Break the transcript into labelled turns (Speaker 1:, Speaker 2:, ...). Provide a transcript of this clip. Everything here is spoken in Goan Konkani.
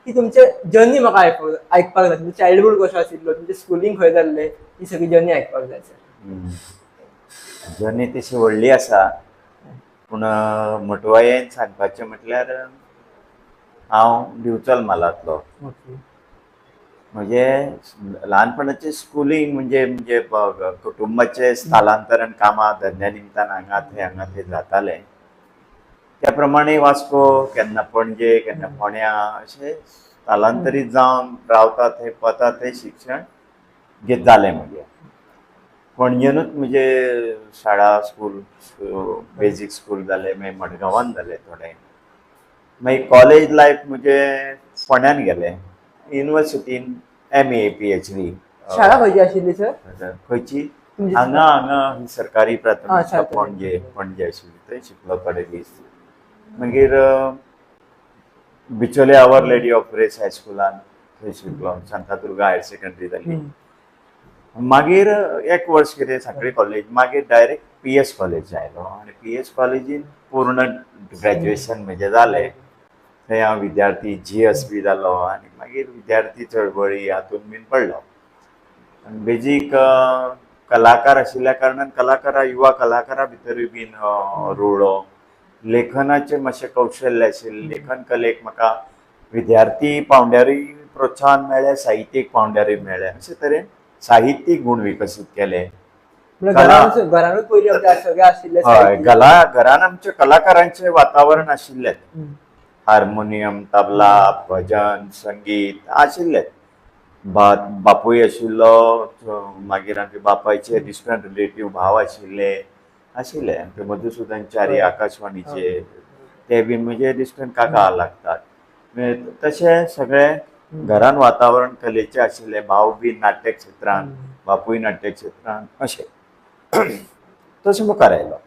Speaker 1: की तुमचे जर्नी म्हाका आयकपाक जाय. तुमचें चायल्डहूड कसो आशिल्लो, तुमचें स्कुलींग खंय जाल्लें, ही सगळी जर्नी आयकपाक जाय सर.
Speaker 2: जर्नी तशी व्हडली आसा, पूण मोटवायेन सांगपाचें म्हटल्यार हांव दिवचल म्हालांतलो. म्हजे ल्हानपणाचें स्कुलींग म्हणजे म्हणजे कुटुंबाचें स्थलांतरण कामां धंद्या निमतान हांगा थंय हांगा थंय जातालें. त्या प्रमाणे वास्को, केन्ना पणजे, केन्ना फोंड्या, अशें स्थलांतरीत जावन रावता थंय वता थंय शिक्षण घेत जालें. म्हजें पणजेनूच म्हजें शाळा स्कूल बेजीक स्कूल जालें, मागीर मडगांवान जालें थोडें, मागीर कॉलेज लायफ म्हजें फोंड्यान गेलें. युनिवर्सिटीन एमए पीएचडी.
Speaker 1: शाळा खंयची आशिल्ली सर?
Speaker 2: खंयची?
Speaker 1: तुमची?
Speaker 2: हांगा हांगा सरकारी प्राथमीक
Speaker 1: सरकारी.
Speaker 2: पणजे, पणजे आशिल्ली, थंय शिकलो थोडे दीस. मागीर बिचोले our lady of grace हायस्कुलान थंय शिकलो. शांतादुर्गा हायर सेकंडरी जाली. मागीर एक वर्स कितें सांखळी कॉलेज, मागीर डायरेक्ट पीएस कॉलेज आयलो आनी पीएस कॉलेजीन पूर्ण ग्रॅज्युएशन म्हजें जालें. थंय हांव विद्यार्थी जीएस बी जालो आनी मागीर विद्यार्थी चळवळी हातूंत बीन पडलो. आनी बेजीक कलाकार आशिल्ल्या कारणान कलाकारा युवा कलाकारा भितरूय बीन रुळ्ळो. लेखनाचें मातशें कौशल्य आशिल्लें. लेखन कलेक म्हाका विद्यार्थी पावंड्यारूय प्रोत्साहन मेळ्ळें, साहित्यीक पावंड्यारूय मेळ्ळें. अशे तरेन साहित्यीक गूण विकसीत केले.
Speaker 1: म्हळ्यार घरानूच घरानूच पयलीं आमचे सगळे आशिल्ले
Speaker 2: हय.
Speaker 1: साहित्यीक.
Speaker 2: घरान आमच्या कलाकारांचें वातावरण आशिल्लें. हार्मोनियम, तबला, भजन, संगीत आशिल्लें. बापूय आशिल्लो, मागीर आमच्या बापायचे डिस्टंट रिलेटीव भाव आशिल्ले आशिल्ले आमचे मधुसुदन च्यारी आकाशवाणीचे, ते बी म्हजे डिस्टंट काका लागतात. म्हणजे तशें सगळें घरान वातावरण कलेचें आशिल्लें. भाव बी नाट्य क्षेत्रान, बापूय नाट्य क्षेत्रान, अशें तशें मुखार आयलो.